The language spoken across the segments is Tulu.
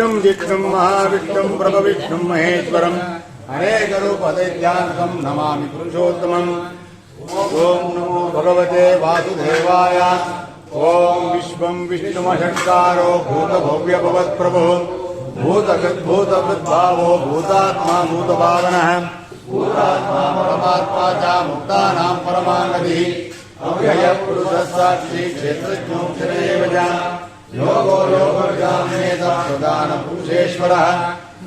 विष्णुं जिष्णुं महाविष्णुं प्रभविष्णुं महेश्वरम् अनेकरूपदैत्यान्तकं नमामि पुरुषोत्तमम्। ॐ नमो भगवते वासुदेवाय। ॐ विश्वं विष्णुमषट्कारो भूतभव्यभवत्प्रभुः भूतकृद्भूतवृद्भावो भूतात्मा भूतभावनः भूतात्मा परमात्मा च मुक्तानां परमाङ्गतिः अव्ययः पुरुषः साक्षी क्षेत्रज्ञो एव च योगो योगविदामेतः प्रधानपुरुषेश्वरः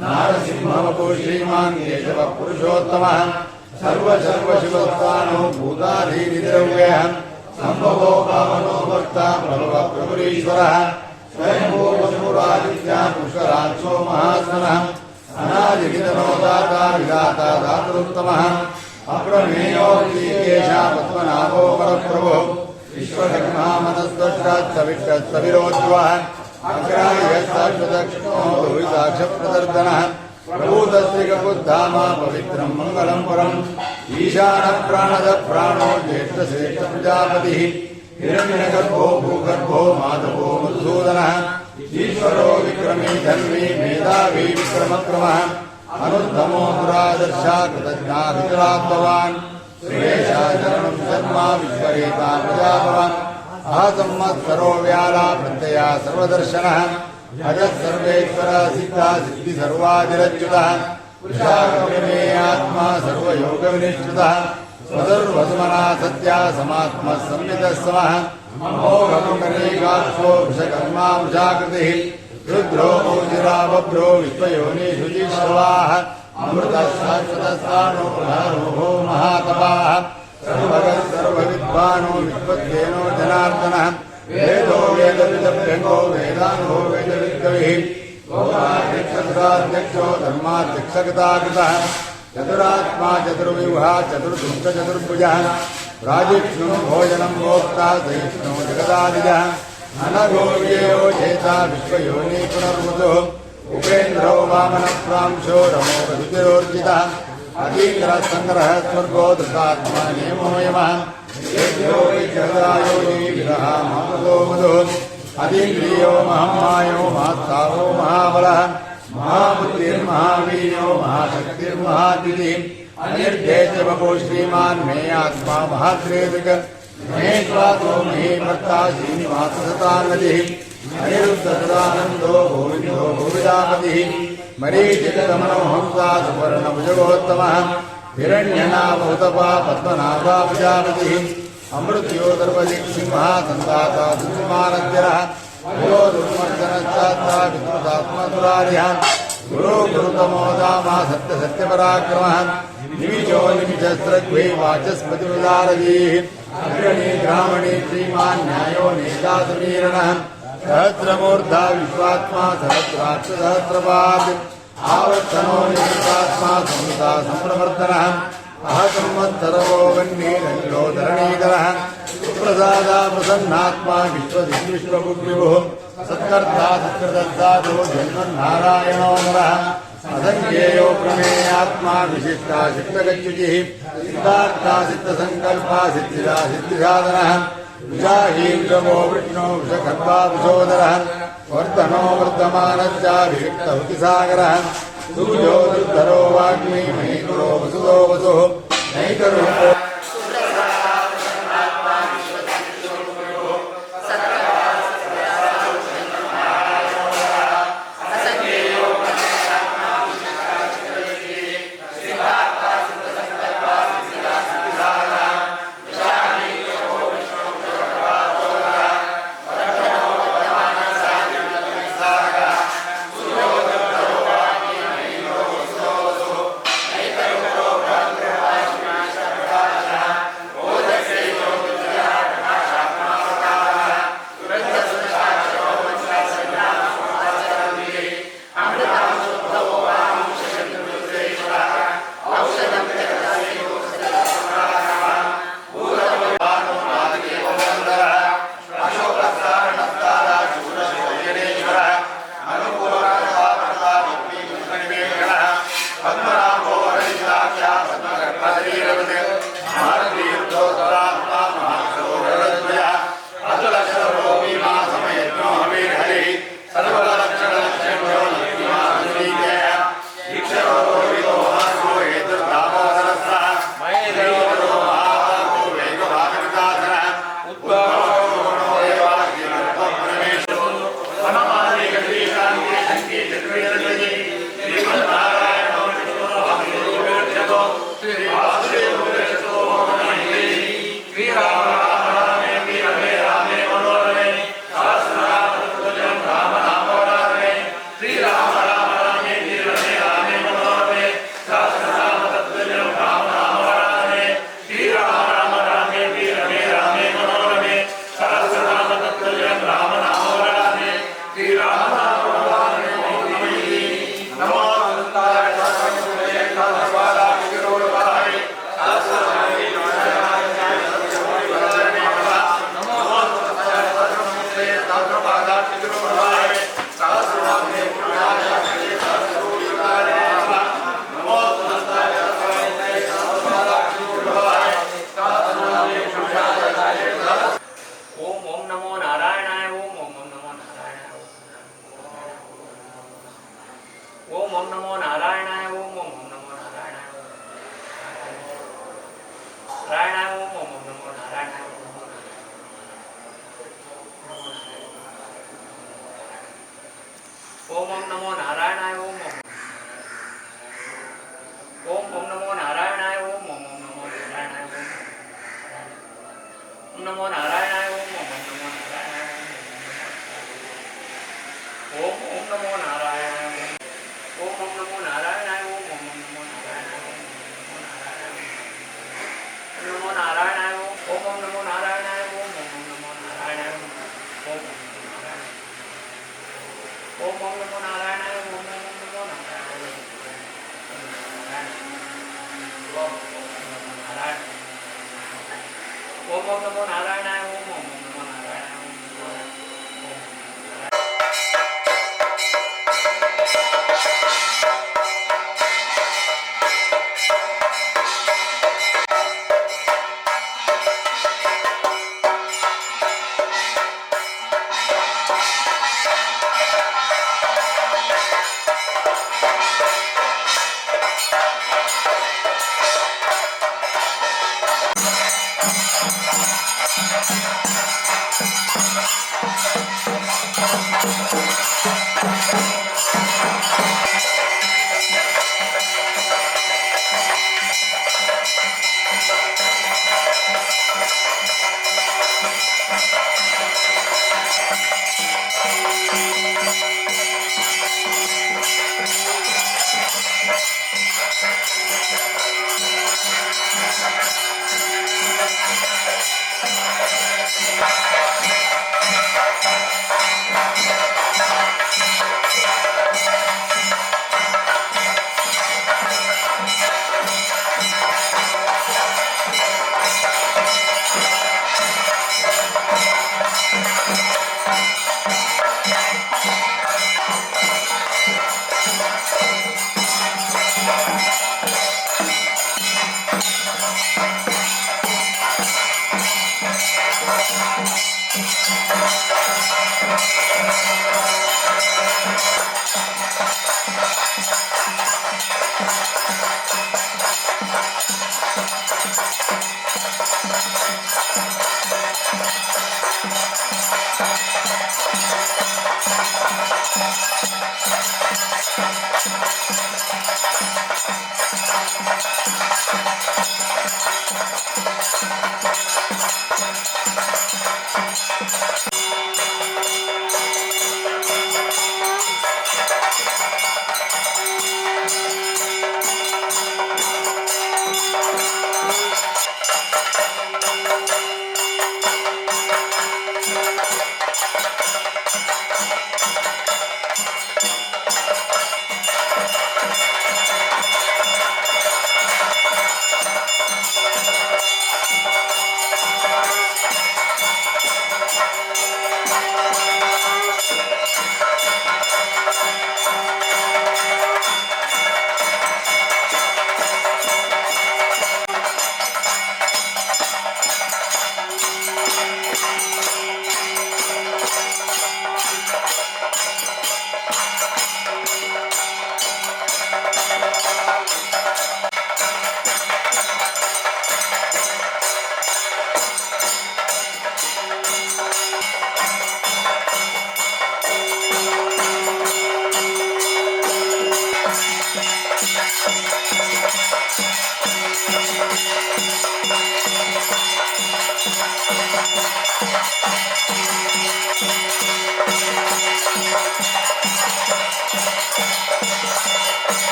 नारसिंहवपुः श्रीमान् केशवः पुरुषोत्तमः सर्वसर्वशिवस्थानो भूताधीनिद्रव्यः सम्भवो पावनो भक्ता प्रभवः प्रभुरीश्वरः स्वयम्भूवसुरादित्या पुष्कराक्षो महास्मनः अनादिवितनो दाता विधाता दातृत्तमः अप्रमेयो ऋषिकेशा पद्मनाभो परप्रभुः विश्वकर्मामनस्वष्टात्सविष्टत्सविरोध्वः अग्राह्यः शाश्वतक्षणो लोहिताक्षप्रदर्दनः प्रभूतस्त्रिकबुद्धाम पवित्रं मङ्गलं परम् ईशानः प्राणदः प्राणो ज्येष्ठश्रेष्ठप्रजापतिः हिरण्यगर्भो भूगर्भो माधवो मधुसूदनः ईश्वरो विक्रमी धन्वी मेधावी विक्रमक्रमः अनुत्तमो दुरादर्शा कृतज्ञा वितरात्मवान् सुरेशाचरणं शर्मा विश्वरेता प्रजापवान् अहसंवत्सरो व्याला प्रत्यया सर्वदर्शनः अजः सर्वेश्वरः सिद्धा सिद्धि सर्वादिरच्युतः पुरुषाकप्रमेयात्मा सर्वयोगविनिष्ठितः स्वसर्वसुमना सत्या समात्मः संवितः समः अमोघपुण्डरीकाक्षो वृषकर्मा वृषाकृतिः रुद्रो मौजिरा बभ्रो विश्वयोनिशुचिश्रवाः अमृतः शाश्वतस्थानो प्रधानोभो महातपाः सर्वगः सर्वविद्वानो विश्वक्सेनो जनार्दनः वेदो वेदविदभ्यङ्गो वेदान्तो वेदविद्कविः लोकाध्यक्षसुराध्यक्षो धर्माध्यक्षगताकृतः चतुरात्मा चतुर्व्यूहा चतुर्दुष्टचतुर्भुजः राजिष्णु भोजनं भोक्ता सहिष्णु जगदादिजः अनघो विजयो चेता विश्वयोनि पुनर्वसुः उपेन्द्रो वामनप्रांशो रमो रुचिरोर्जितः अतीन्द्रः सङ्ग्रहः स्वर्गो धृतात्मा नियमो यमः यज्ञो वै विरः मामदो मधुः अतीन्द्रियो महम्मायो महात्साहो महाबलः महाबुद्धिर्महावीर्यो महाशक्तिर्महाद्युतिः अनिर्देशवपो श्रीमान् मे आत्मा महात्रेदृक् महेश्वासो महीभर्ता श्रीनिवाससतान्नतिः अनिरुद्धसदानन्दो गोविन्दो गोविदापतिः मरीचितमनोहंसा सुवर्णभुजगोत्तमः हिरण्यनामहुतपा पद्मनाभा प्रजापतिः अमृत्यो सर्वदिक्सिंहः सन्दाता सुकुमारद्यरः गुरो दुर्मर्दनश्चात्ता विद्रुतात्मदुरारिः गुरो गुरुतमो दामः सत्यसत्यपराक्रमः निमिषो निमिषस्रग्भे वाचस्पतिरुदारदीः अग्रणी ग्रामणी श्रीमान् न्यायो नेता सुवीरणः सहस्रमूर्धा विश्वात्मा सहस्राक्ष सहस्रपात् आवर्तनो निवृत्तात्मा संहिता सम्प्रवर्तनः अह संवत्सरवो वह्निरङ्गो धरणीधरः सुप्रसादा प्रसन्नात्मा विश्वदिग्विश्वभुग्विभुः सत्कर्ता सत्कृतसाधो जन्मन्नारायणो नरः असङ्ख्येयो प्रमेयात्मा विशिष्टा शिष्टगच्युतिः सिद्धार्था सिद्धसङ्कल्पा सिद्धिदा सिद्धिसाधनः विषाहीन्द्रवो विष्णो विषखर्वा विशोदरः वर्धनो वर्धमानश्चाभिषिक्तहुतिसागरः सुभुजो दुर्धरो वाग्मी महीकुरो वसुदो वसुः नैकरूपो ओम ओम नमो नारायणाय ओम ओम ओम नमो नारायणाय ओम ओम नमो नारायणाय ओम ओम ओम नमो नारायणाय नारायणाय ओम ओम ओम नमो नारायणाय ओम ओम नमो नारायणाय ओम ओम ओम ओम नमो नारायणाय ओम ओम ओम नमो नारायणाय ओम नमो नारायणाय ओम ओम नमो नारायणाय ओम ओम नमो नारायणाय ओम ओम नमो नारायणाय ओम ओम नमो नारायणाय नमो नारायणाय ओम ओम नमो नारायणाय ओम ओम नमो नारायणाय ओम ओम ओम नमो नारायणाय ओम ओम नमो नारायणाय ओम ओम नमो नारायणाय ओम ओम नमो नारायणाय ओम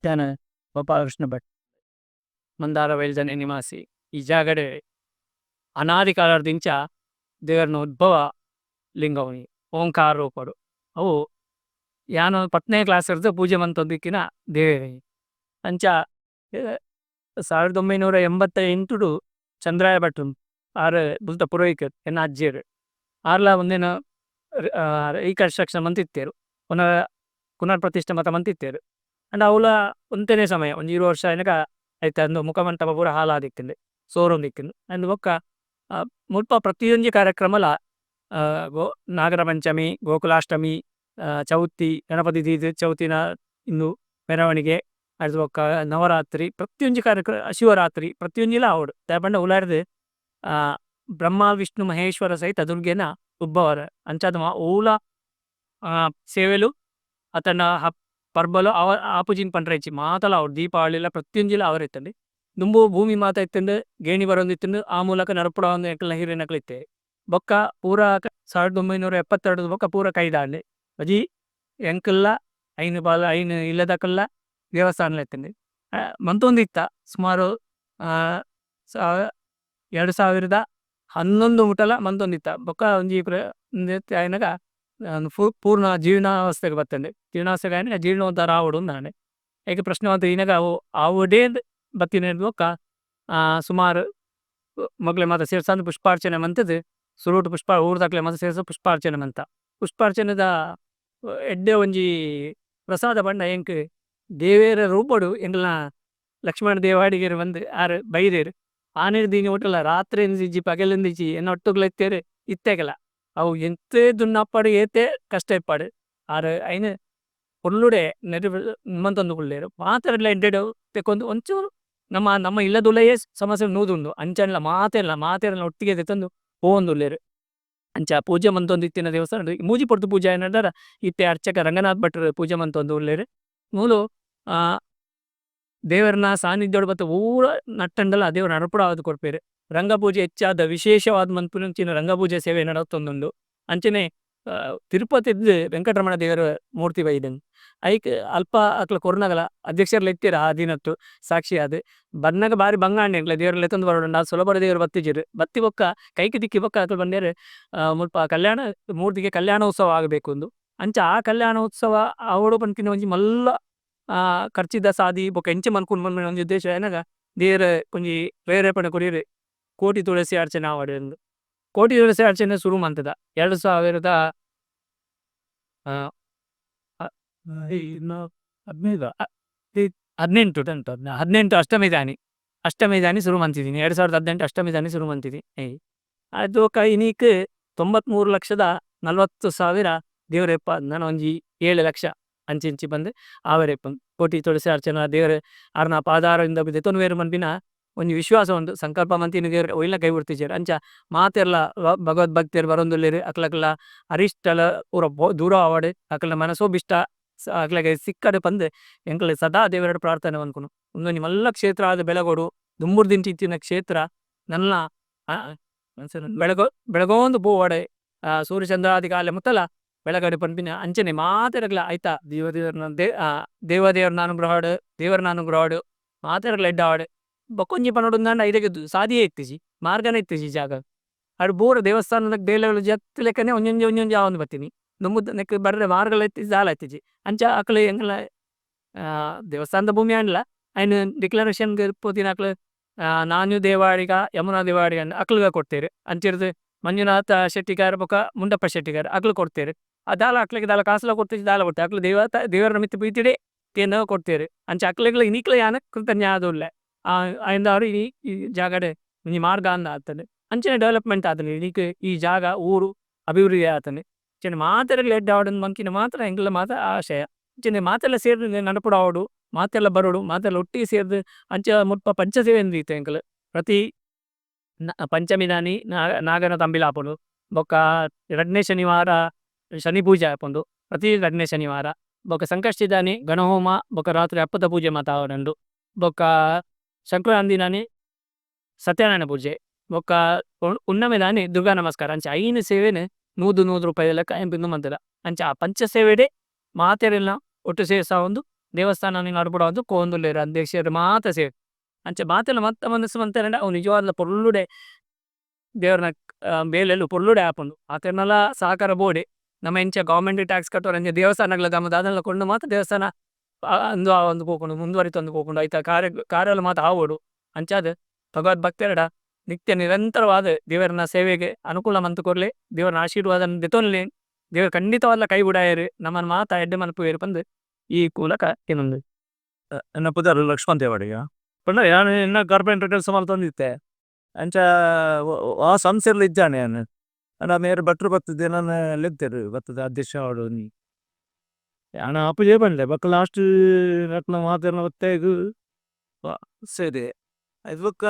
ಯಾನ್ ಗೋಪಾಲಕೃಷ್ಣ ಭಟ್ ಮಂದಾರ ವೈಲ್ಜನೆ ನಿವಾಸಿ. ಈ ಜಾಗಡೆ ಅನಾದಿ ಕಾಲರ್ದಿಂಚ ದೇವರ್ನ ಉದ್ಭವ ಲಿಂಗವನಿ ಓಂಕಾರ ರೂಪಡು. ಅವು ಯಾನ್ ಪತ್ತನೆ ಕ್ಲಾಸ್ ರ್ದ್ ಪೂಜೆ ಮಂತೊಂದಿತ್ತಿನ ದೇವೆರ್ ಅಂಚ 1988 ಡು ಚಂದ್ರಾಯ ಭಟ್ ಆರ್ ಮುಲ್ತ ಪುರೋಹಿತೆರ್ ಎನ್ನ ಅಜ್ಜೆರ್ ಆರ್ಲ ಉಂದೆನ್ ರೀಕನ್ಸ್ಟ್ರಕ್ಷನ್ ಮಂತಿತ್ತೆರ್ ಪುನರ್ ಪ್ರತಿಷ್ಠೆ ಮಾತ ಮಂತಿತ್ತೆರ್ ಆಂಡ ಅವ್ಲ ಒಂತೆನೆ ಸಮಯ ಒಂಜಿ ಇರ್ವ ವರ್ಷ ಆಯಿನಗ ಐತ ಉಂದು ಮುಖ ಮಂಟಪ ಪೂರ ಹಾಲಾದಿತ್ತುಂಡು ಸೋರೊಂದಿತ್ತುಂಡು ಐರ್ದ್ ಬೊಕ್ಕ ಮುಲ್ಪ ಪ್ರತಿಯೊಂಜಿ ಕಾರ್ಯಕ್ರಮಲ ನಾಗರ ಪಂಚಮಿ ಗೋಕುಲಾಷ್ಟಮಿ ಚೌತಿ ಗಣಪತಿ ದೀದ್ ಚೌತಿನ ಉಂದು ಮೆರವಣಿಗೆ ಐರ್ದ್ ಬೊಕ್ಕ ನವರಾತ್ರಿ ಪ್ರತಿಯೊಂಜಿ ಕಾರ್ಯಕ್ರಮ ಶಿವರಾತ್ರಿ ಪ್ರತಿಯೊಂಜಿಲ ಆವೊಡು ದಾಯೆ ಪಂಡ ಉಲಾಡ್ದ್ ಬ್ರಹ್ಮ ವಿಷ್ಣು ಮಹೇಶ್ವರ ಸಹಿತ ದುರ್ಗೆನ ಉದ್ಭವ ಅಂಚಾದ್ ಒವುಲ ಸೇವೆಲು ಅತ್ತ್ಂಡ ಪರ್ಬಲು ಆಪುಜಿ ಪಂಡ್ರೆ ಇಜ್ಜಿ ಮಾತಲ ಆವೊಡು ದೀಪಾವಳಿಲ ಪ್ರತಿಯೊಂಜಿಲ ಆವರೆ ಇತ್ತುಂಡು ದುಂಬು ಭೂಮಿ ಮಾತ ಇತ್ತುಂಡು ಗೇಣಿ ಬರೊಂದಿತ್ತುಂಡು ಆ ಮೂಲಕ ನಡಪುಡಾವೊಂದು ಎಂಕಲ್ನ ಹಿರಿನಕುಲು ಇತ್ತೆರ್ ಬೊಕ್ಕ ಪೂರ 1972 ರ್ದ್ ಬೊಕ್ಕ ಪೂರ ಕೈದಾಂಡ್ ಬಜೀ ಎಂಕಲ್ಲ ಐನ್ ಬಾಲೆ ಐನ್ ಇಲ್ಲದಕಲ್ಲ ದೇವಸ್ಥಾನಲ ಇತ್ತುಂಡು ಮಂತೊಂದಿತ್ತ ಸುಮಾರು 2011 ಮುಟಲ ಮಂತೊಂದಿತ್ತ ಬೊಕ್ಕ ಒಂಜಿ ಉಂದು ಆಯಿನಗ ಪೂರ್ಣ ಜೀರ್ಣಾವಸ್ಥೆಗ್ ಬತ್ತುಂಡು ಜೀರ್ಣಾವಸ್ಥೆಗ್ ಆಯಿನಗ ಜೀರ್ಣೋದ್ಧಾರ ಆವೊಡು ಇಂದ್ ಆಂಡ್ ಐಕ್ ಪ್ರಶ್ನೆ ಮಾತ ಇನ್ನಗ ಅವು ಆವೊಡೇ ಅಂದ್ ಬತ್ತಿನೆರ್ದ್ ಬೊಕ್ಕ ಸುಮಾರ್ ಮೊಕ್ಲೆನ್ ಮಾತ ಸೇರ್ಸಾದ್ ಪುಷ್ಪಾರ್ಚನೆ ಮಂತುದು ಸುರುಟು ಪುಷ್ಪ ಊರುದಕ್ಲೆನ್ ಮಾತ ಸೇರ್ಸಾದ್ ಪುಷ್ಪಾರ್ಚನೆ ಮಂತ ಪುಷ್ಪಾರ್ಚನೆದ ಎಡ್ಡೆ ಒಂಜಿ ಪ್ರಸಾದ ಪಂಡ ಎಂಕ್ ದೇವೆರೆ ರೂಪಡ್ ಎಂಕಲ್ನ ಲಕ್ಷ್ಮಣ ದೇವಾಡಿಗೆರ್ ಪಂದ್ ಆರ್ ಬೈದೆರ್ ಆನಿರ್ದ್ ಇನಿ ಮುಟಲ ರಾತ್ರೆಂದ್ ಇಜ್ಜಿ ಪಗೆಲೆಂದ್ ಇಜ್ಜಿ ಎನ್ನ ಒಟ್ಟುಗುಲ ಇತ್ತೆರ್ ಇತ್ತೆಗ್ಲ ಅವು ಎಂತೇ ದುನ್ನ ಆಪಡ್ ಏತೆ ಕಷ್ಟ ಇಪ್ಪಡ್ ಆರ್ ಐನ್ ಪೊರ್ಲುಡೆ ಮಂತೊಂದು ಕುಲ್ಲೆರ್ ಮಾತೆರ್ಗ್ಲ ಎಡ್ಡೆಡ್ ತೆಕ್ಕೊಂದು ಒಂಚೂರು ನಮ ನಮ್ಮ ಇಲ್ಲದುಲಯೇ ಸಮಸ್ಯೆ ನೂದು ಉಂಡು ಅಂಚನ್ಲ ಮಾತೆರ್ಲ ಮಾತೆರ್ನ ಒಟ್ಟಿಗೆ ದೆತ್ತೊಂದು ಪೋವೊಂದುಲ್ಲೆರ್ ಅಂಚ ಪೂಜೆ ಮಂತೊಂದಿತ್ತಿನ ದೇವಸ್ಥಾನಡ್ ಮೂಜಿ ಪೊರ್ತು ಪೂಜೆ ಆಯಿನೆಡ್ದಾವರ ಇತ್ತೆ ಅರ್ಚಕ ರಂಗನಾಥ್ ಭಟ್ರ್ ಪೂಜೆ ಮಂತೊಂದು ಉಲ್ಲೆರ್ ಮೂಲು ದೇವೆರ್ನ ಸಾನಿಧ್ಯಡ್ ಬತ್ತ್ ಪೂರ ನಟ್ಟುಂಡಲ ದೇವೆರ್ ನಡಪುಡಾದ್ ಕೊರ್ಪೆರ್ ರಂಗ ಪೂಜೆ ಎಚ್ಚಾದ್ ವಿಶೇಷವಾದ್ ಮನ್ಪುನಂಚಿನ ರಂಗ ಪೂಜೆ ಸೇವೆ ನಡತೊಂದುಂಡು ಅಂಚನೆ ತಿರುಪತಿರ್ದ್ ವೆಂಕಟರಮಣ ದೇವೆರ್ ಮೂರ್ತಿ ಬೈದ್ಂಡ್ ಐಕ್ ಅಲ್ಪ ಅಕುಲು ಕೊರ್ನಗಲ ಅಧ್ಯಕ್ಷೆರ್ಲ ಇತ್ತೆರ್ ಆ ದಿನಟ್ ಸಾಕ್ಷಿ ಆದ್ ಬನ್ನಗ ಬಾರಿ ಬಂಗ ಆಂಡ್ ಎಂಕ್ಲೆ ದೇವೆರ್ನ್ ಲೆತೊಂದು ಬರೊಡಾಂಡ ಆತ್ ಸುಲಭಡ್ ದೇವೆರ್ ಬತ್ತಿಜೆರ್ ಬತ್ತಿ ಬೊಕ್ಕ ಕೈಕ್ ತಿಕ್ಕಿ ಬೊಕ್ಕ ಅಕುಲು ಪಂಡೆರ್ ಮುಲ್ಪ ಕಲ್ಯಾಣ ಮೂರ್ತಿಗ್ ಕಲ್ಯಾಣೋತ್ಸವ ಆಗಬೇಕುಂದು ಅಂಚ ಆ ಕಲ್ಯಾಣೋತ್ಸವ ಆವೊಡು ಪನ್ಪಿನ ಒಂಜಿ ಮಲ್ಲ ಕರ್ಚಿದ ಸಾದಿ ಬೊಕ ಎಂಚ ಮನ್ಪುನು ಪನ್ಪಿನ ಒಂಜಿ ಉದ್ದೇಶ ಆಯಿನಗ ದೇವೆರ್ ಒಂಜಿ ಪ್ರೇರೇಪಣೆ ಕೊರಿಯೆರ್ ಕೋಟಿ ತುಳಸಿ ಅರ್ಚನೆ ಆವಡ್ ಅಂದ್ ಕೋಟಿ ತುಳಸಿ ಅರ್ಚನೆ ಸುರು ಮಂತುದ ಎರಡ್ 2018 18 ಅಷ್ಟಮಿ ದಾನಿ ಅಷ್ಟಮಿ ದಾನಿ ಸುರು ಮಂತಿದ್ದೀನಿ 2018 ಅಷ್ಟಮಿ ದಾನಿ ಸುರು ಮಂತಿನಿ ಐರ್ದ್ ಬೊಕ್ಕ ಇನಿಕ್ 93 ಲಕ್ಷದ 40 ಸಾವಿರ ದೇವೆರೆಪ್ಪ ನನ ಒಂಜಿ ಏಳ್ ಲಕ್ಷ ಅಂಚಿ ಇಂಚಿ ಪಂದ್ ಆವೆರೆ ಇಪ್ಪುಂಡು ಕೋಟಿ ತುಳಸಿ ಅರ್ಚನೆ ದೇವೆರ್ ಆರ್ನ ಪಾದಾರವಿಂದ ದೆತೊನುವೆರ್ ಪನ್ಪಿನ ಒಂಜಿ ವಿಶ್ವಾಸ ಉಂಡು ಸಂಕಲ್ಪ ಮಂತಿನ ದೇವೆರ್ ಒಯಿಲ ಕೈ ಬುಡ್ತಿಜೆರ್ ಅಂಚ ಮಾತೆರ್ಲ ಭಗವದ್ ಭಕ್ತೆರ್ ಬರೊಂದುಲ್ಲೆರ್ ಅಕ್ಲಕ್ಲ ಅರಿಷ್ಟಲ ಪೂರ ದೂರ ಆವಡ್ ಅಕಲ್ನ ಮನಸೋಭಿಷ್ಟ ಅಕ್ಲೆಗ್ ಸಿಕ್ಕಡ್ ಪಂದ್ ಎಂಕುಲು ಸದಾ ದೇವೆರೆಡ ಪ್ರಾರ್ಥನೆ ಮನ್ಪುನು ಉಂದೊಂಜಿ ಮಲ್ಲ ಕ್ಷೇತ್ರ ಆದ್ ಬೆಳಗೊಡು ದುಂಬುರ್ದಿಂಚಿ ಇತ್ತಿನ ಕ್ಷೇತ್ರ ನನಲ ಬೆಳಗೊಂದು ಪೋವಡ್ ಸೂರ್ಯ ಚಂದ್ರಾದಿ ಕಾಲ ಮುಟ್ಟಲ ಬೆಳಗಡ್ ಪನ್ಪಿನ ಅಂಚನೆ ಮಾತೆರೆಗ್ಲ ಐತ ದೇವ ದೇವೆರ್ನ ಅನುಗ್ರಹಡ್ ದೇವೆರ್ನ ಅನುಗ್ರಹಡ್ ಮಾತೆರೆಗ್ಲ ಎಡ್ಡೆ ಆವಡ್ ಬೊಕೊಂಜಿ ಪನೊಡುಂದಾಂಡ ಇರೆಗ್ ಸಾದಿಯೇ ಇತ್ತಿಜಿ ಮಾರ್ಗನೆ ಇತ್ತಿಜಿ ಜಾಗ ಅಡ್ ಪೂರ ದೇವಸ್ಥಾನದ ಬೇಲೆಲು ಜತ್ತಿಲೆಕ್ಕನೆ ಒಂಜೊಂಜಿ ಒಂಜೊಂಜಿ ಆವೊಂದು ಬತ್ತಿನಿ ದುಂಬುದ ನೆಕ್ಕ್ ಬರ್ರೆ ಮಾರ್ಗಲ ಇತ್ತಿಜಿ ದಾಲ ಇತ್ತಿಜಿ ಅಂಚ ಅಕುಲು ಎಂಕಲ್ನ ದೇವಸ್ಥಾನದ ಭೂಮಿ ಆಂಡಲ ಐನ್ ಡಿಕ್ಲರೇಷನ್ ಗ್ ಪೋತಿನಕುಲು ನಾನ್ಯು ದೇವಾಡಿಗ ಯಮುನಾ ದೇವಾಡಿಗ ಅಕುಲ್ಗ ಕೊರ್ತೆರ್ ಅಂಚಿರ್ದ್ ಮಂಜುನಾಥ ಶೆಟ್ಟಿಗಾರ್ ಬೊಕ ಮುಂಡಪ್ಪ ಶೆಟ್ಟಿಗಾರ್ ಅಕುಲು ಕೊರ್ತೆರ್ ಆ ದಾಲ ಅಕ್ಲೆಗ್ ದಾಲ ಕಾಸ್ಲ ಕೊರ್ತಿಜಿ ದಾಲ ಕೊರ್ತಿಜಿ ಅಕುಲು ದೇವೆರ್ನ ಮಿತ್ತ್ ಪ್ರೀತಿಡೇ ಕೇನ್ನಗ ಕೊರ್ತೆರ್ ಅಂಚ ಅಕ್ಲೆಗ್ಲ ಇನಿಕ್ಲ ಯಾನ್ ಕೃತಜ್ಞ ಆದ್ ಉಲ್ಲೆ ಐಂದಾವರ ಈ ಜಾಗಡ್ ಒಂಜಿ ಮಾರ್ಗ ಅಂದ್ ಆತ್ಂಡ್ ಅಂಚನೆ ಡೆವಲಪ್ಮೆಂಟ್ ಆತ್ಂಡ್ ಇನಿಕ್ ಈ ಜಾಗ ಊರು ಅಭಿವೃದ್ಧಿ ಆತ್ಂಡ್ ಅಂಚನೆ ಮಾತೆರೆಗ್ಲ ಎಡ್ಡೆ ಆವಡ್ ಅಂದ್ ಪನ್ಕಿನ ಮಾತ್ರ ಎಂಕಲ್ನ ಮಾತ ಆಶಯ ಅಂಚನೆ ಮಾತೆರ್ಲ ಸೇರ್ದ್ ನಡಪುಡಾವೊಡು ಮಾತೆರ್ಲ ಬರೊಡು ಮಾತೆರ್ಲ ಒಟ್ಟಿಗೆ ಸೇರ್ದ್ ಅಂಚ ಮುಲ್ಪ ಪಂಚ ಸೇವೆ ದೀತ ಎಂಕುಲು ಪ್ರತಿ ಪಂಚಮಿದಾನಿ ನಾಗನ ತಂಬಿಲ ಆಪುಂಡು ಬೊಕ್ಕ ರಡ್ಡನೆ ಶನಿವಾರ ಶನಿ ಪೂಜೆ ಆಪುಂಡು ಪ್ರತಿ ರಡ್ಡನೆ ಶನಿವಾರ ಬೊಕ್ಕ ಸಂಕಷ್ಟಿದಾನಿ ಗಣಹೋಮ ಬೊಕ್ಕ ರಾತ್ರೆ ಅಪ್ಪದ ಪೂಜೆ ಮಾತ ಆವೊಡುಂಡು ಬೊಕ್ಕ ಸಂಕ್ರಾಂತಿದಾನಿ ಸತ್ಯನಾರಾಯಣ ಪೂಜೆ ಬೊಕ್ಕ ಪುಣ್ಣಮೆದಾನಿ ದುರ್ಗಾ ನಮಸ್ಕಾರ ಅಂಚ ಐನ್ ಸೇವೆನ್ ನೂದು ನೂದು ರೂಪಾಯಿ ಲೆಕ್ಕ ಉಂದು ಮಂತುದ ಅಂಚ ಆ ಪಂಚ ಸೇವೆಡೆ ಮಾತೆರೆಗ್ಲ ಒಟ್ಟು ಸೇರ್ಸಾವೊಂದು ದೇವಸ್ಥಾನನ್ ನಡಪುಡಾದ್ ಪೋವೊಂದುಲ್ಲೆರ್ ಅಧ್ಯಕ್ಷೆರ್ ಮಾತ ಸೇರ್ದ್ ಅಂಚ ಮಾತೆರ್ಲ ಮಸ್ತ್ ಮನಸ್ ಮಂತೆರ್ಂಡ ಅವು ನಿಜವಾದ್ಲ ಪೊರ್ಲುಡೆ ದೇವೆರ್ನ ಬೇಲೆಲು ಪೊರ್ಲುಡೆ ಆಪುಂಡು ಮಾತೆರ್ನಲ ಸಹಕಾರ ಬೋಡೆ. ನಮ ಎಂಚ ಗವರ್ನಮೆಂಟ್ ಟ್ಯಾಕ್ಸ್ ಕಟ್ಟುವರ ಅಂಚ ದೇವಸ್ಥಾನಗ್ಲ ದಮ ದಾದನ್ಲ ಕೊರ್ಂಡ ಮಾತ ದೇವಸ್ಥಾನ ಉಂದು ಆವೊಂದು ಪೋಪುಂಡು ಮುಂದುವರಿತೊಂದು ಪೋಪುಂಡು ಐತ ಕಾರ್ಯ ಕಾರ್ಯಲ ಮಾತ ಆವೊಡು ಅಂಚಾದ್ ಭಗವದ್ ಭಕ್ತೆರ್ಡ ನಿತ್ಯ ನಿರಂತರವಾದ್ ದೇವೆರ್ನ ಸೇವೆಗ್ ಅನುಕೂಲ ಮಂತ್ ಕೊರ್ಲೆ ದೇವೆರ್ನ ಆಶೀರ್ವಾದನ್ ದೆತೊನ್ಲೆ ದೇವೆರ್ ಖಂಡಿತವಾದ್ಲ ಕೈ ಬುಡಯೆರ್ ನಮನ್ ಮಾತ ಎಡ್ಡೆ ಮನ್ಪುವೆರ್ ಪಂದ್ ಈ ಮೂಲಕ ಎನ್ನೊಂದೆ. ಎನ್ನ ಪುದರ್ ಲಕ್ಷ್ಮಣ್ ದೇವಾಡಿಗ ಪಂಡ ಯಾನ್ ಎನ್ನ ಕಾರ್ಪೆಂಟರ್ ಕೆಲಸ ಮಲ್ತೊಂದಿತ್ತೆ ಅಂಚ ವಾ ಸಂಸೆರ್ಲ ಇಜ್ಜಾಂಡ್ ಯಾನ್ ಆಂಡ ಮೇರ್ ಭಟ್ರ್ ಬತ್ತುದು ಎನನ್ ಲೆತ್ತೆರ್ ಬತ್ತುದು ಅಧ್ಯಕ್ಷ ಆವೊಡು ಇಂದ್ ಯಾನ್ ಆಪುಜೆ ಪಂಡೆ ಬೊಕ ಲಾಸ್ಟ್ ಅಕ್ಲ್ನ ಮಾತೆರ್ನ ಒತ್ತಾಯಗ್ ಸೇರಿಯೆ ಐದ್ ಬೊಕ್ಕ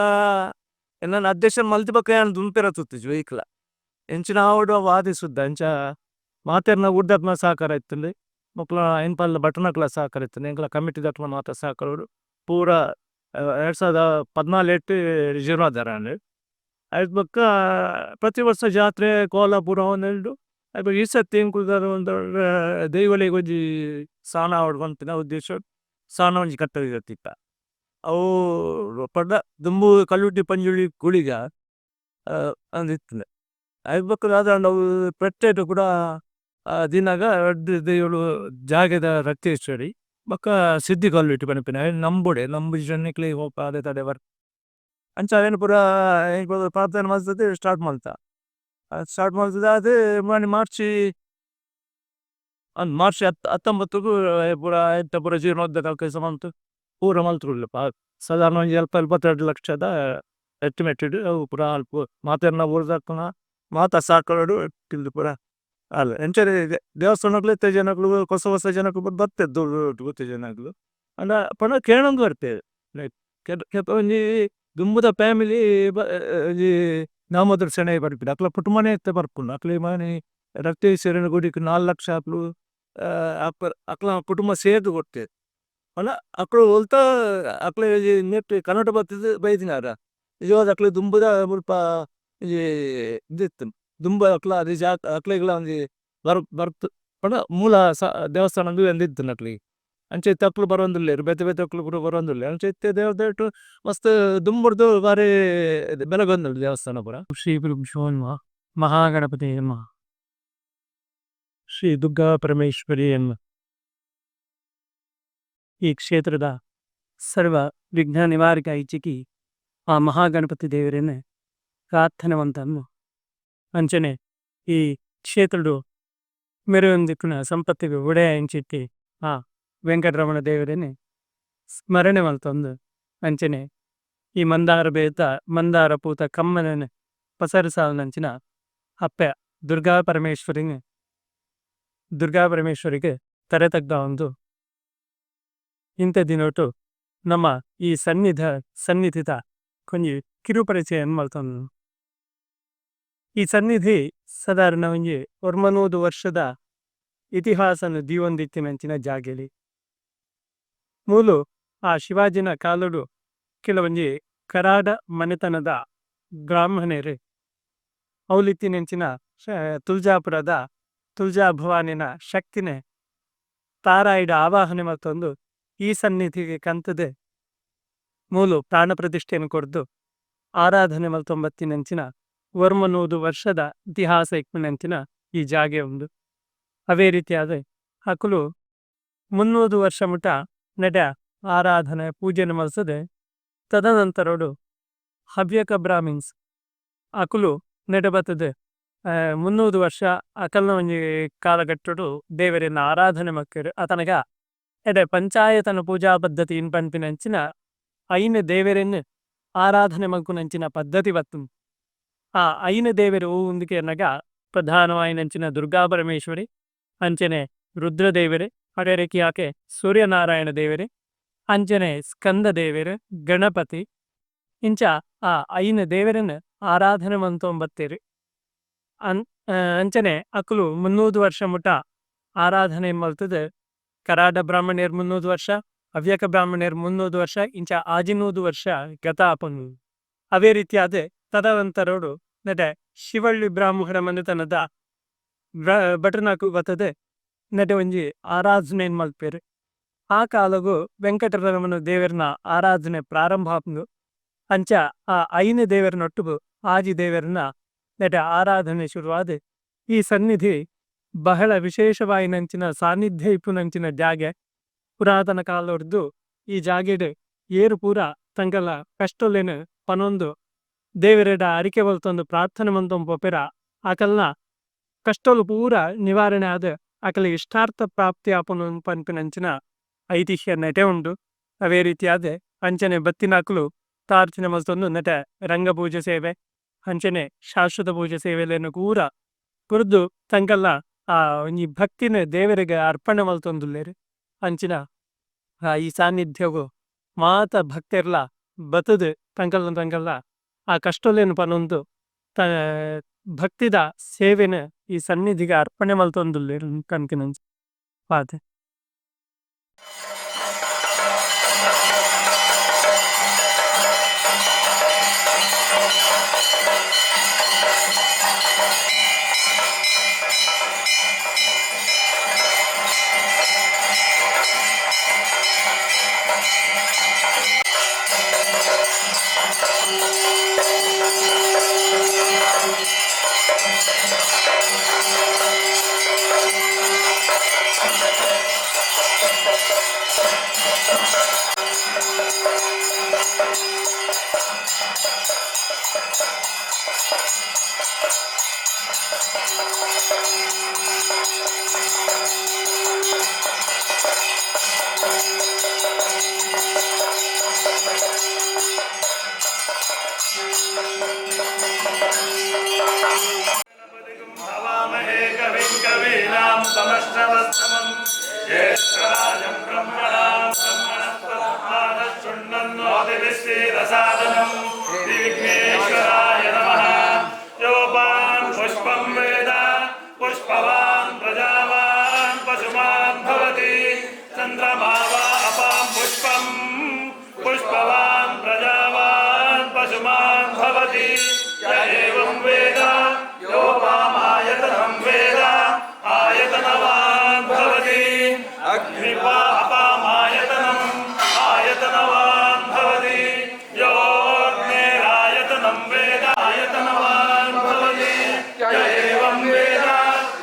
ಎನನ್ ಅಧ್ಯಕ್ಷನ್ ಮಲ್ತಿ ಬೊಕ್ಕ ಯಾನ್ ದುಂಪೆರೆ ತುತ್ತುಜಿ ಒಯ್ಕ್ಲ ಎಂಚಿನ ಆವಡ್ ಅವು ಆದೆ ಸುದ್ದ ಅಂಚ ಮಾತೆರ್ನ ಊರ್ದಕ್ಲ್ನ ಸಹಕಾರ ಇತ್ತುಂಡು ಮೊಕ್ಲ್ನ ಎಂಪಲ್ಲ ಭಟ್ರ್ನಕ್ಲ್ನ ಸಹಕಾರ ಇತ್ತುಂಡು ಎಂಕಲ್ನ ಕಮಿಟಿದಕ್ಲ್ನ ಮಾತ ಸಹಕಾರಡ್ ಪೂರ 2014 ಟ್ ಜೀರ್ಣೋದ್ಧಾರ ಆಂಡ್. ಐರ್ದ್ ಬೊಕ್ಕ ಪ್ರತಿ ವರ್ಸ ಜಾತ್ರೆ ಕೋಲ ಪೂರ ಆವೊಂದುಂಡು ಐತ ಈ ಸರ್ತಿ ಎಂಕುಲು ದಾದ ಮಲ್ತ ಪಂಡ ದೈವೊಲೆಗ್ ಒಂಜಿ ಸಾನ ಆವಡ್ ಪನ್ಪಿನ ಉದ್ದೇಶಡ್ ಸಾನ ಒಂಜಿ ಕಟ್ಟರೆ ಇತ್ತ ಅವು ಪಂಡ ದುಂಬು ಕಲ್ಲುರ್ಟಿ ಪಂಜುರ್ಲಿ ಗುಳಿಗ ಅಂದ್ ಇತ್ತುಂಡು ಐರ್ದ್ ಬೊಕ ದಾದ ಆಂಡ್ ಅವು ಪೆಟ್ಟೆಡ್ ಪೂರ ದೀನಗ ರಡ್ಡ್ ದೈವೊಲು ಜಾಗೆದ ರಕ್ತೇಶ್ವರಿ ಬೊಕ್ಕ ಸಿದ್ದಿ ಕಲ್ಲುರ್ಟಿ ಪನ್ಪಿನ ಐನ್ ನಂಬೊಡೆ ನಂಬುಜೆರ್ಡ ನಿಕ್ಲೆಗ್ ಒಲ್ಪ ಅಡೆ ತಡೆ ಅಂಚ ಅವೆನ್ ಪೂರ ಎಂಕುಲು ಪ್ರಾರ್ಥನೆ ಮಲ್ತ್ ದ್ ಸ್ಟಾರ್ಟ್ ಮಲ್ತ ಸ್ಟಾರ್ಟ್ ಮಲ್ತ್ ದ್ ಆದ್ ಮಾನಿ ಮಾರ್ಚ್ ಅಂದ್ ಮಾರ್ಚ್ 19 ಗು ಪೂರ ಐತ ಪೂರ ಜೀರ್ಣೋದ್ಧಾರ ಕೆಲಸ ಮಂತ್ ಪೂರ ಮಲ್ತ್ ಉಲ್ಲ ಸಾದಾರಣ ಒಂಜಿ ಎಲ್ಪ 52 ಲಕ್ಷದ ಎಸ್ಟಿಮೇಟೆಡ್ ಅವು ಪೂರ ಅಲ್ಪ ಮಾತೆರ್ನ ಊರುದಕಲ್ನ ಮಾತ ಸಹಕಾರಡ್ ಪೂರ ಆಲ್ ಅಂಚನೆ ದೇವಸ್ಥಾನಗ್ಲ ಇತ್ತೆ ಜನಕುಲು ಪೊಸ ಪೊಸ ಜನಕುಲು ಪೂರ ಬತ್ತೆರ್ ಇತ್ತಿನಕುಲು ಆಂಡ ಪಂಡ ಕೇನೊಂದು ಬರ್ಪೆರ್ ಒಂಜಿ ದುಂಬುದ ಫ್ಯಾಮಿಲಿ ಒಂಜಿ ದಾಮೋದರ ಶೆಣೈ ಪನ್ಪಿನ ಅಕ್ಲ್ನ ಕುಟುಂಬನೆ ಇತ್ತೆ ಬರ್ಪುನು ಅಕ್ಲೆಗ್ ಮಾನಿ ರಕ್ತೇಶ್ವರಿನ ಗುಡಿಕ್ ನಾಲ್ ಲಕ್ಷ ಅಕ್ಲು ಅಕ್ಲ್ನ ಕುಟುಂಬ ಸೇರ್ದ್ ಕೊರ್ತೆರ್ ಪಂಡ ಅಕುಲು ಒಲ್ತ ಅಕ್ಲೆಗ್ ಒಂಜಿ ನೆಟ್ಟ್ ಕನೊಟು ಬತ್ತ್ ದ್ ಬೈದಿನಾರ ನಿಜವಾದ್ ಅಕ್ಲೆಗ್ ದುಂಬುದ ಮುಲ್ಪ ಒಂಜಿ ಉಂದು ಇತ್ತ್ಂಡ್ ದುಂಬು ಅಕ್ಲ ಅಕ್ಲೆಗ್ಲ ಒಂಜಿ ಬರ್ತ್ ಪಂಡ ಮೂಲ ದೇವಸ್ಥಾನ ಉಂದು ಇತ್ತ್ಂಡ್ ಅಕ್ಲೆಗ್ ಅಂಚ ಇತ್ತೆ ಅಕುಲು ಬರೊಂದುಲ್ಲೆರ್ ಬೇತೆ ಬೇತೆಕುಲು ಪೂರ ಬರೊಂದುಲ್ಲೆರ್ ಅಂಚ ಇತ್ತೆ ದೇವೆರ್ನ ದಯೆಟ್ ಮಸ್ತ್ ದುಂಬುರ್ದು ಬಾರಿ ಬೆಳಗೊಂದುಂಡು ದೇವಸ್ಥಾನ ಪೂರ. ಶ್ರೀ ಗುರುಭ್ಯೋ ನಮಃ ಮಹಾಗಣಪತಿ ನಮಃ. ಶ್ರೀ ದುರ್ಗಾ ಪರಮೇಶ್ವರಿ ನಮಃ. ಈ ಕ್ಷೇತ್ರದ ಸರ್ವ ವಿಘ್ನ ನಿವಾರಕ ಇಚ್ಚಿಕಿ ಆ ಮಹಾಗಣಪತಿ ದೇವರೆನ್ ಪ್ರಾರ್ಥನೆ ಮಂತೊಂದು ಅಂಚನೆ ಈ ಕ್ಷೇತ್ರಡ್ ಮೆರೆಯೊಂದಿಪ್ಪುನ ಸಂಪತ್ತಿಗ್ ಒಡೆಯ ಇಂಚಿತ್ತಿ ಆ ವೆಂಕಟರಮಣ ದೇವೆರೆನ್ ಸ್ಮರಣೆ ಮಲ್ತೊಂದು ಅಂಚನೆ ಈ ಮಂದಾರ ಬೇತ ಮಂದಾರ ಪೂತ ಕಮ್ಮಲೆನ್ ಪಸರಿಸಾವುನಂಚಿನ ಅಪ್ಪೆ ದುರ್ಗಾ ಪರಮೇಶ್ವರಿನ್ ದುರ್ಗಾ ಪರಮೇಶ್ವರಿಗ್ ತರೆ ತಗ್ಗಾವೊಂದು ಇಂತೆ ದಿನೊಟು ನಮ ಈ ಸನ್ನಿಧ ಸನ್ನಿಧಿತ ಒಂಜಿ ಕಿರು ಪರಿಚಯನ್ ಮಲ್ತೊನೊಲಿ. ಈ ಸನ್ನಿಧಿ ಸಾಧಾರಣ ಒಂಜಿ ಒರ್ಂಬ ನೂದು ವರ್ಷದ ಇತಿಹಾಸನ್ ದೀವೊಂದಿತ್ತಿನಂಚಿನ ಜಾಗೆಲಿ. ಮೂಲು ಆ ಶಿವಾಜಿನ ಕಾಲೊಡು ಕೆಲವೊಂಜಿ ಕರಾಡ ಮನೆತನದ ಬ್ರಾಹ್ಮಣೆರ್ ಅವ್ಲು ಇತ್ತಿನಂಚಿನ ತುಳಜಾಪುರದ ತುಳಜಾ ಭವಾನಿನ ಶಕ್ತಿನ್ ತಾರಾಯಿಡ್ ಆವಾಹನೆ ಮಲ್ತೊಂದು ಈ ಸನ್ನಿಧಿಗ್ ಕಂತುದು ಮೂಲು ಪ್ರಾಣ ಪ್ರತಿಷ್ಠೆನ್ ಕೊರ್ದು ಆರಾಧನೆ ಮಲ್ತೊಂದು ಬತ್ತಿನಂಚಿನ ಒರ್ಂಬ ನೂದು ವರ್ಷದ ಇತಿಹಾಸ ಇಪ್ಪುನಂಚಿನ ಈ ಜಾಗೆ ಉಂದು. ಅವ್ವೆ ರೀತಿಯಾದ್ ಅಕುಲು ಮುನ್ನೂದು ವರ್ಷ ಮುಟ ನೆಟೆ ಆರಾಧನೆ ಪೂಜೆನ್ ಮಲ್ತುದು ತದನಂತರೊಡು ಹವ್ಯಕ ಬ್ರಾಹ್ಮಿಣ್ಸ್ ಅಕುಲು ನೆಟೆ ಬತ್ತುದು ಮುನ್ನೂದು ವರ್ಷ ಅಕಲ್ನ ಒಂಜಿ ಕಾಲಘಟ್ಟೊಡು ದೇವೆರೆನ ಆರಾಧನೆ ಮಲ್ತೆರ್ ಅತನಗ ಎಡ್ಡೆ ಪಂಚಾಯತನ ಪೂಜಾ ಪದ್ಧತಿ ಪನ್ಪಿನಂಚಿನ ಐನ್ ದೇವೆರೆನ್ ಆರಾಧನೆ ಮಲ್ಪುನಂಚಿನ ಪದ್ಧತಿ ಬತ್ತುಂಡು. ಆ ಐನ್ ದೇವೆರ್ ಒವು ಇಂದ್ ಕೇನ್ನಗ ಪ್ರಧಾನವಾಯಿನಂಚಿನ ದುರ್ಗಾ ಪರಮೇಶ್ವರಿ ಅಂಚನೆ ರುದ್ರ ದೇವೆರ್ ಅವ್ವೆ ರೀತಿಯಾದ್ ಸೂರ್ಯ ನಾರಾಯಣ ದೇವೆರ್ ಅಂಚನೆ ಸ್ಕಂದ ದೇವೆರ್ ಗಣಪತಿ ಇಂಚ ಆ ಐನ್ ದೇವೆರೆನ್ ಆರಾಧನೆ ಮಂತೊಂದು ಬತ್ತೆರ್. ಅಂಚನೆ ಅಕುಲು ಮುನ್ನೂದು ವರ್ಷ ಮುಟ ಆರಾಧನೆ ಮಲ್ತುದು ಕರಾಡ ಬ್ರಾಹ್ಮಣೆರ್ ಮುನ್ನೂದು ವರ್ಷ ಹವ್ಯಕ ಬ್ರಾಹ್ಮಣೆರ್ ಮುನ್ನೂದು ವರ್ಷ ಇಂಚ ಆಜಿನೂದು ವರ್ಷ ಗತ ಆಪುಂಡು. ಅವ್ವೆ ರೀತಿಯಾದ್ ತದನಂತರೊಡು ನೆಟೆ ಶಿವಳ್ಳಿ ಬ್ರಾಹ್ಮಣ ಮನೆತನದ ಭಟ್ರ್ನಕುಲು ಬತ್ತುದು ನೆಟೆ ಒಂಜಿ ಆರಾಧನೆನ್ ಮನ್ಪುವೆರ್ ಆ ಕಾಲೊಗು ವೆಂಕಟರಮಣ ದೇವೆರ್ನ ಆರಾಧನೆ ಪ್ರಾರಂಭ ಆಪುಂಡು ಅಂಚ ಆ ಐನ್ ದೇವೆರ್ನೊಟ್ಟುಗು ಆಜಿ ದೇವೆರ್ನ ನೆಟೆ ಆರಾಧನೆ ಶುರು ಆದ್ ಈ ಸನ್ನಿಧಿ. ಬಹಳ ವಿಶೇಷವಾಯಿನಂಚಿನ ಸಾನ್ನಿಧ್ಯ ಇಪ್ಪುನಂಚಿನ ಜಾಗೆ. ಪುರಾತನ ಕಾಲೊರ್ದು ಈ ಜಾಗೆಡ್ ಏರು ಪೂರ ತಂಕಲ ಕಷ್ಟೊಲೆನ್ ಪನೊಂದು ದೇವೆರೆಡ ಅರಿಕೆ ಮಲ್ತೊಂದು ಪ್ರಾರ್ಥನೆ ಮಂತೊಂದು ಪೋಪೆರ ಅಕಲ್ನ ಕಷ್ಟೊಲು ಪೂರ ನಿವಾರಣೆ ಆದ್ ಅಕಲ್ನ ಇಷ್ಟಾರ್ಥ ಪ್ರಾಪ್ತಿ ಆಪುಂಡು ಪನ್ಪಿನಂಚಿನ ಐತಿಹ್ಯ ನೆಟೆ ಉಂಡು. ಅವೇ ರೀತಿಯಾದ್ ಅಂಚನೆ ಬತ್ತಿನಕುಲು ಪ್ರಾರ್ಥನೆ ಮಲ್ತೊಂದು ನೆಟೆ ರಂಗ ಪೂಜೆ ಸೇವೆ ಅಂಚನೆ ಶಾಶ್ವತ ಪೂಜೆ ಸೇವೆಲೆನ್ ಪೂರ ಕೊರ್ದು ತಂಕಲ್ನ ಆ ಒಂಜಿ ಭಕ್ತಿನ್ ದೇವೆರೆಗ್ ಅರ್ಪಣೆ ಮಲ್ತೊಂದುಲ್ಲೆರ್. ಅಂಚಿನ ಈ ಸಾನಿಧ್ಯಗ್ ಮಾತ ಭಕ್ತೆರ್ಲ ಬತ್ತುದು ತಂಕಲ್ನ ತಂಕಲ್ನ ಆ ಕಷ್ಟೊಲೆನ್ ಪನೊಂದು ಭಕ್ತಿದ ಸೇವೆನ್ ಈ ಸನ್ನಿಧಿಗ್ ಅರ್ಪಣೆ ಮಲ್ತೊಂದುಲ್ಲೆರ್ ಪನ್ಪಿನಂಚ ಪಾತೆ. भवामहे कविं कवीनां तमश्रवस्तमं ज्येष्ठराजं ब्रह्मणां ब्रह्मणस्पदानशृण्वन्नोतिभिश्रीरसादनं श्रीविघ्नेश्वराय नमः। योपां पुष्पं वेद पुष्पवान् प्रजावान् पशुमान् भवति। चन्द्रमा वा अपां पुष्पं पुष्पवान् प्रजावान् पशुमान् भवति। य एवं वेद योपामायतनं वेद आयतनवान् भवति। अग्निवा अपामायतनम् आयतनवान् भवति। योऽग्नेरायतनं वेद आयतनवान् भवति। य एवं वेद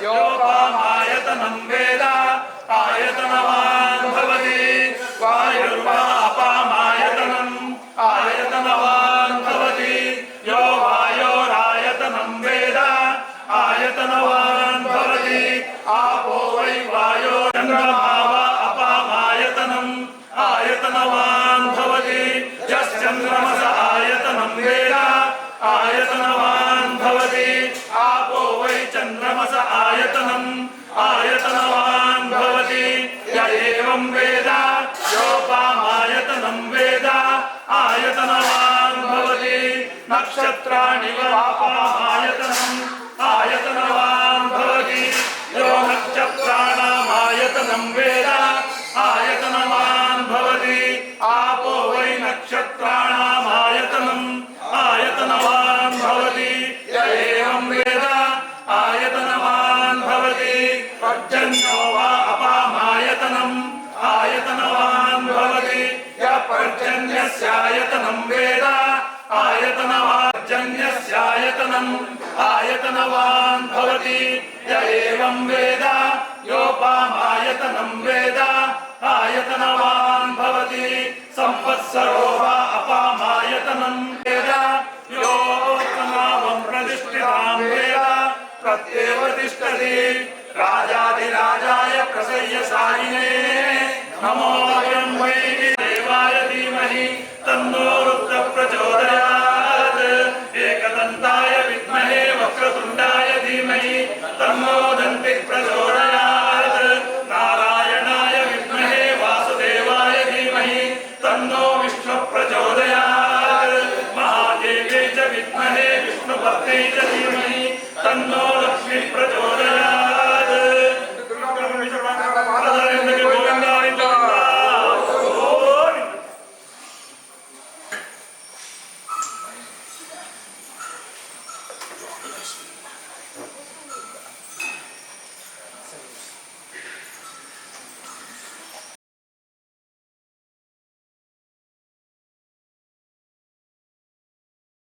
योपामायतनं वेद आयतनवान् भवति। वायुर्वा अपामायतनम् आयतनवान् भवति। यो वायोरायतनं वेद आयतनवान् भवति। आपो वै वायो चन्द्रमा वा अपामायतनम् आयतनवान् भवति। यश्चन्द्रमस आयतनं वेद आयतनवान् भवति। आपो वै चन्द्रमस आयतनम् आयतनवान् भवति। य एवं वेद योपामायतनं वेद आयतनवान् भवति। नक्षत्राणि वापामायतनम् आयतनवान् भवति। यो नक्षत्राणामायतनं वेद आयतनवान् भवति। आपो वै नक्षत्राणामायतनम् आयतनवान् भवति। य एवं वेद आयतनवान् भवति। पर्जन्यो वा अपामायतनम् आयतनवान् भवति। यः पर्जन्यस्यायतनं वेद आयतनवान् पर्जन्यस्यायतनम् आयतनवान् भवति। य एवं वेद योपामायतनं वेद आयतनवान् भवति। संवत्सरो वा अपामायतनं वेद योऽनावं प्रतिष्ठितां वेद प्रत्येव तिष्ठति। राजाधिराजाय प्रसय्यसायिने नमो वयं वै देवाय धीमहि तन्नो रुद्रः प्रचोदयात्। एकदन्ताय विद्महे वक्रतुण्डाय धीमहि तन्नो दन्तिः प्रचोदयात्। नारायणाय विद्महे वासुदेवाय धीमहि तन्नो विष्णुः प्रचोदयात्। महादेवे च विद्महे विष्णुपत्नी च धीमहि तन्नो